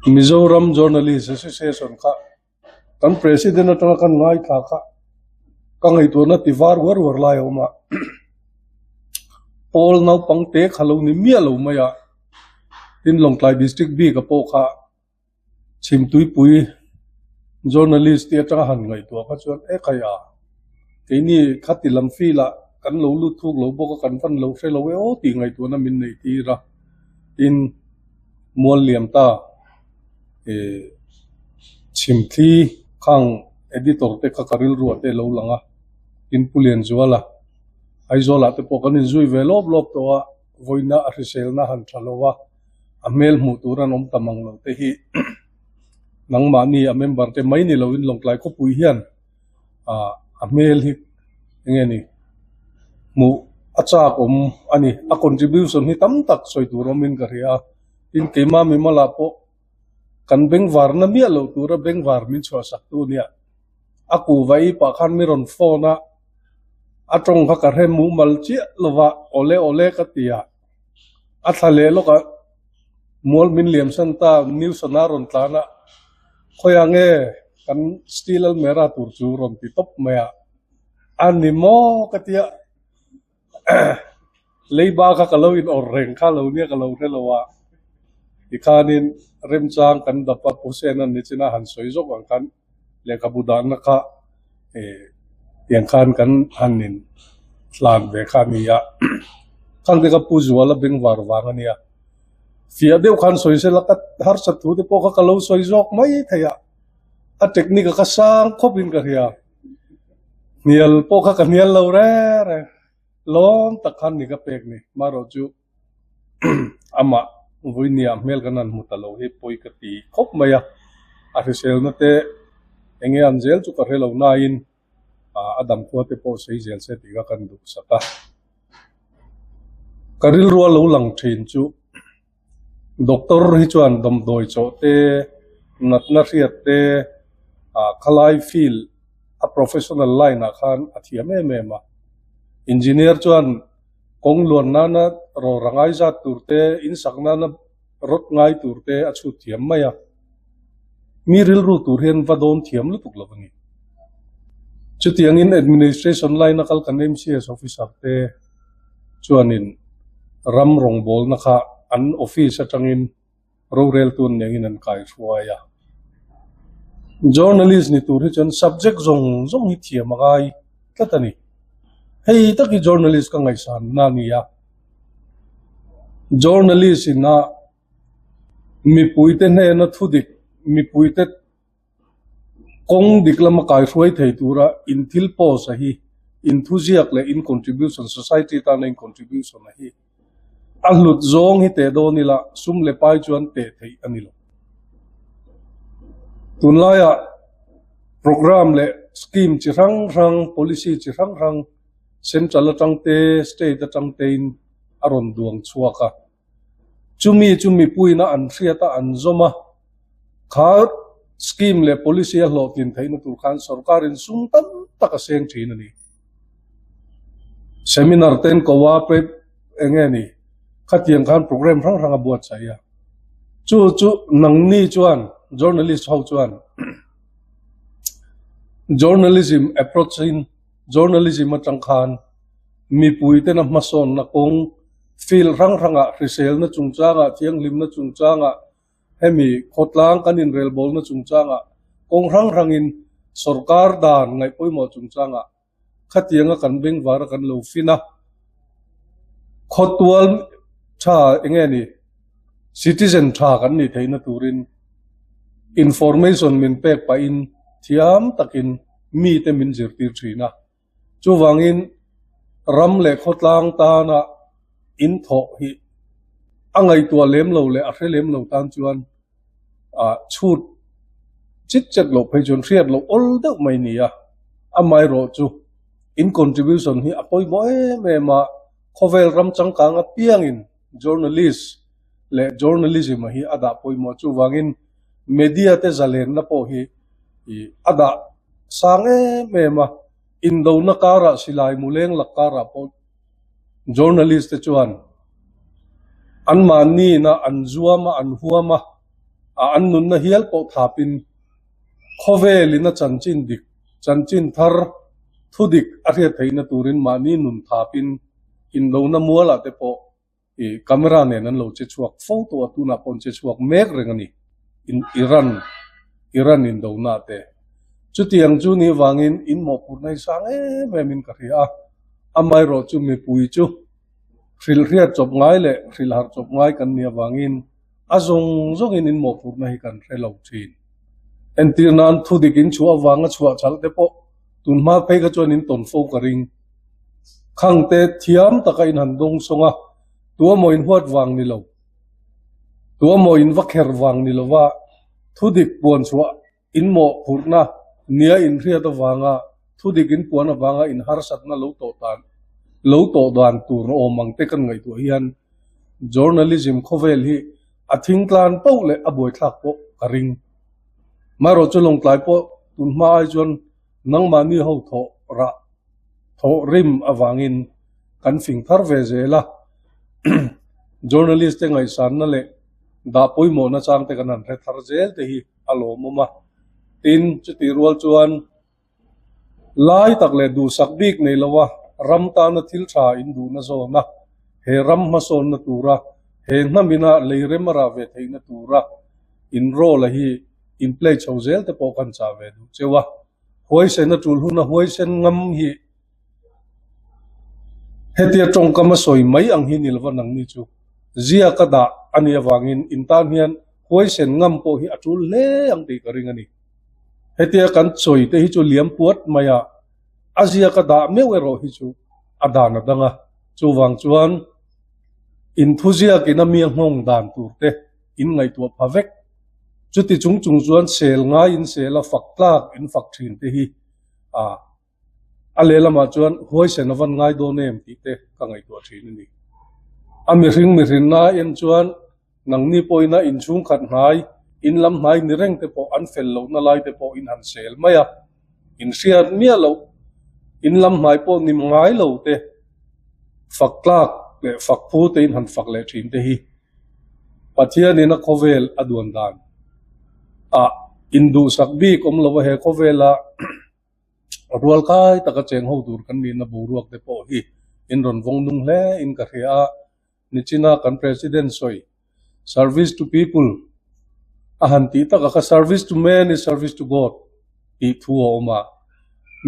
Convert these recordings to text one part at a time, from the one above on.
Mizoram Journalist Association kha kan President atanga kan ngaithla kha ka ngaihtuahna ti var uar uar lai a awm a, pawl naupang te kha lo ni miah lo mai a, tin Lawngtlai District bik a pawh kha Chhimtuipui journalist te atanga han ngaihtuah kha chuan e khai a, keini khati lam field ah kan lo lut thuk lo bawk a, kan van lo hre lo e aw tih ngaihtuahna min neih tir a, tin mual liam ta eh chhimthli khang editor te kha ka rilruah te lo lang a, tin Pu Lianzuala Aizawl ah te pawh kan inzui ve lawp lawp tawh a, vawiina a hriselna han tha lo a. a hmel hmuh tur an awm ta mang lo te hi nangmahni a member te mai ni loin Lawngtlai khawpui hian ah a hmel hi eng nge ni hmuh a chak awm a ni a contribution hi tam tak sawi tur awmin ka hria a tin keimah mimal ah pawh kan bengvarna miah loh tura bengvar min chhuahsak tu nia a kuhva i pah khan mi rawn phone a a tawng kha ka hre mumal chiah lova awle awle ka ti a. A thla leh lawk a, mual min liam san ta, Newson a rawn tlan a, khawiah nge kan steel almera tur chu rawn ti tawp mai a, a ni maw ka tia leiba kha ka lo in awrh reng kha lo nia ka lo hre lo a, tikhanin remchang kan dap a, Pu Sena nichina han sawi zawk ang khan. Lehkhabu dahna kha tiang khan kan han in hlan ve kha a ni a, khang te kha Pu Zuala bengvar vang a nia. Fiah deuh khan sawi sela ka harsat thu te pawh kha ka lo sawi zawk mai thei a, a technique a ka sang khawp in ka hria. Hnial pawh kha ka hnial lo reng reng, lawm tak khan ni ka pek ni, marawh chu. Amah vawinia hmel kan han hmu ta lo hi pawi ka ti khawp mai a, a hriselna te eng nge an zel chu ka hre lo nain a damkhua te pawh sei zel se tih kha kan duhsak a. Ka rilrua lo lang thin chu doctor hi chuan damdawi chawh te, natna hriat te, khalai field a professional line ah khan a thiam em em a, engineer chuan Kawng luan nana rawra ngai zat tur te, insak nana rawt ngai tur te a chhut thiam mai a. Mi rilru tur hian va dawn thiam lutuk lo a ni. Chutiangin administration line a kal kan MCS officer te chuanin ram rawngbawlna kha an office atangin roreltu an nengin an kai hruai a. Journalist ni tur hi chuan subject zawng zawng hi thiam a ngai tlat a ni. Hei tak hi journalist ka ngaihsanna a ni a. Journalist ina mipuite hnena thudik, mipuite Kawng dik lama kaihruai thei tura in thil post a hi, in thuziak leh in contribution, society tana in contribution a hi a hlut zawng hi teh dawn ila sum leh pai chuan teh theih a ni lo. Tunlaiah programme leh scheme chi hrang hrang, policy chi hrang hrang central atang te, state atang tein a rawn duang chhuak a. Chumi chu mipuiin a an hriat a, an zawm a. Kha scheme leh policy a hlawhtlin theihna tur khan sorkarin sum tam tak a seng thin a ni. Seminar ten ko a, eng nge ni, khatiang khan programme hrang hrang a buatsaih a. Chu chu nangni chuan, journalist ho chuan journalism approach in journalism atang khan mipuitena hmasawnna kawng Field hrang hrangah hriselna chungchangah, thianghlimna chungchangah, hemi khawtlang kan inrelbawlna chungchangah, kawng hrang hrangin sorkar dan ngaih pawimawh chungchangah khatianga kan bengvar a kan lo fin a. Khawtual tha eng nge ni citizen tha kan nih theihna turin information min pek pahin thiam takin mite min zirtir thin a. Chuvangin ram leh khawtlang tana in thawh hi a ngaihtuah lem lo leh a hre lem lo tan chuan ah chhut chit chet loh phei chuan hriat loh awl deuh mai ni a. Amaherawh chu in contribution hi a pawimawh em em a, khawvel ram changkang apiangin journalist leh journalism hi a dah pawimawh. Chuvangin media te zalenna pawh hi a dah sang em em a, indona karah silai muleng lak karah pawh journalist te chuan anmahni na an zuam a, an huam a. An nunna hial pawh thapin khawvelin a chanchin dik, chanchin thar thudik a hriat theihna turin mahni nun thapin indona mualah te pawh I camera nen an lo che chhuak fo tawh a, tunah pawh an che chhuak mek reng a ni. In Iran, Iran indona te. Chutiang chu ni vangin in mawhphurhna hi sang em em in ka hria a, amaherawh chu mipui chu hrilhriat chawp ngai leh hrilhharh chawp ngai kan nih avangin a zawng zawngin in mawhphurhna hi kan hre lo thin. Entir nan thudik in chhuah avanga chhuah chhalh te pawh tunhma phei kha chuan in tawn fo ka ring. Khangte thiam taka in han dawng sawng a, tuamaw in huat vang ni lo, tuamaw in va kher vang ni lova thudik puan chhuah in mawhphurhna nia in hriat avanga thudik in puan avanga in harsatna lo tawh tan lo tawh dan tur awm ang te kan ngaihtuah hian journalism khawvel hi a thingtlan poh leh a buaithlak pawh ka ring. Marawh chu Lawngtlai pawh tunhma ai chuan Nangmahni ho thawh rah thawh rim avangin kan fing thar ve zel a, journalist te ngaihsanna leh dah pawimawhna chang te kan han hre thar zel te hi a lawmawm a. Tin, chutih rual chuan lai tak leh duhsak bik nei loa ram tana thil tha in duhna zawna he ram hmasawnna tura he hnamina lei rem a rah ve theihna tura in role a hi in play chho zel te pawh kan chah ve duh cheu a, huaisen a tul huna huaisen ngam hi hetia tawngkam a sawi mai ang hi ni lova nangni chu ziak a dah a nih avangin in tan hian huaisen ngam pawh hi a tul hle ang tih ka ring a ni. Hetia kan sawi te hi chu liam puat mai a, a ziak a dah meuh erawh hi chu a dan a dang a, chuvang chuan inthuziakin a mi a nghawng dan tur te in ngaihtuah pha vek. Chuti chung chung chuan sel ngai in sel a fak tlak in fak thin te hi a a lehlamah chuan huaisen a van ngai dawn em tih te ka ngaihtuah thin a ni. A mihring mihrinna en chuan nangni pawhin a inchhungkhat hnai, in lam hnai ni reng te pawh an fel lohna lai te pawh in han sel mai a, in hriat miah loh, in lam hnai pawh ni ngai lo te fak tlak leh fak phu te in han fak leh thin te hi Pathianin a khawvel a duan dan ah induhsak bik awm lova he khawvela rual kai taka cheng ho tur kan nihna boruak te pawh hi in rawn vawng nung hle in ka hria a, nichina kan President sawi Service to people a han tih takah kha Service to man is service to God tih thu a awm a,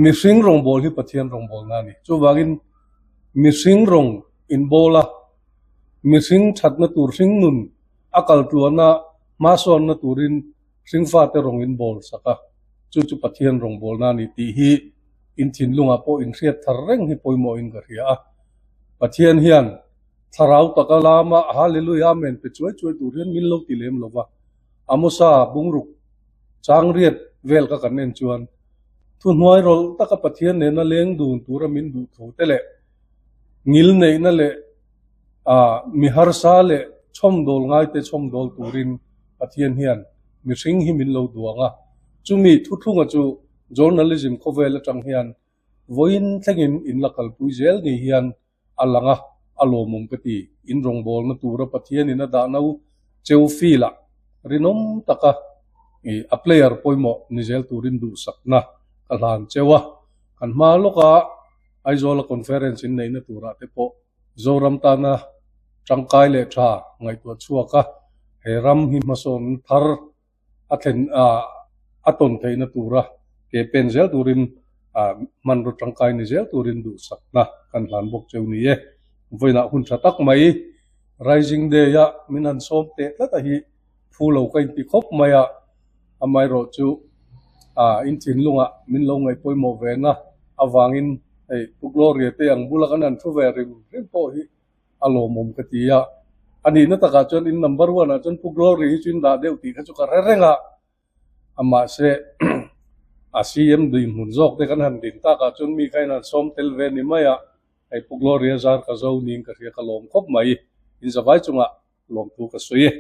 mihring rawngbâwl hi Pathian rawngbâwlna a ni. Chuvangin mihring rawng inbâwl a, mihring thatna tur hring nun a kal tluana hmasawnna turin hringfate rawng inbâwl sak a, chu chu Pathian rawngbâwlna a ni tih hi in thinlungah pawh inhriat thar reng hi pawimawhin ka hria a. Pathian hian Thlarau taka lama Hallelujah Amen pe chuai chuai tur hian min lo ti lem lo va, Amosa bungruk chang riat vel kha kan en chuan thuhnuai rawlh taka Pathian nena leng dun tura min duh thu te leh ngil neihna leh mi harsa leh chhawmdawl ngaite chhawmdawl turin Pathian hian mihring hi min lo duang a, chumi thuthlunga chu journalism khawvel atang hian vawiin thlengin in la kalpui zel ni hian a lang a, a lawmawm ka ti. In rawngbawlna tura Pathianin a dah no cheu feel ah rinawm taka ih a player pawimawh ni zel turin duhsakna ka hlan cheu a. Kan hma lawka Aizawla conference in neihna turah te pawh Zoram tana tangkai leh tha ngaihtuah chhuak a, he ram hi hmasawn thar a thlen a tawn theihna tura ke pen zel turin hmanraw tangkai ni zel turin duhsakna kan hlan bawk cheu ni e. Vawiinah hun tha tak mai Rising Day a min han sawm teh tlat a hi phu lo ka inti khawp mai a, amaherawh chu in thinlungah min lo ngaih pawimawh ve na avangin hei Pu Gloria te ang bula kan han thu ve rim rim pawh hi a lawmawm ka ti a, a nihna takah chuan in number one ah chuan Pu Glory hi chu in dah deuh tih kha chu ka hre reng a, amahse a CM dinhmun zawk te kan han din takah chuan mi kha in han sawm tel ve ni mai a, hei Pu Glory a zar ka zo niin ka hria ka lawm khawp mai, in zavai chungah lawmthu ka sawi e.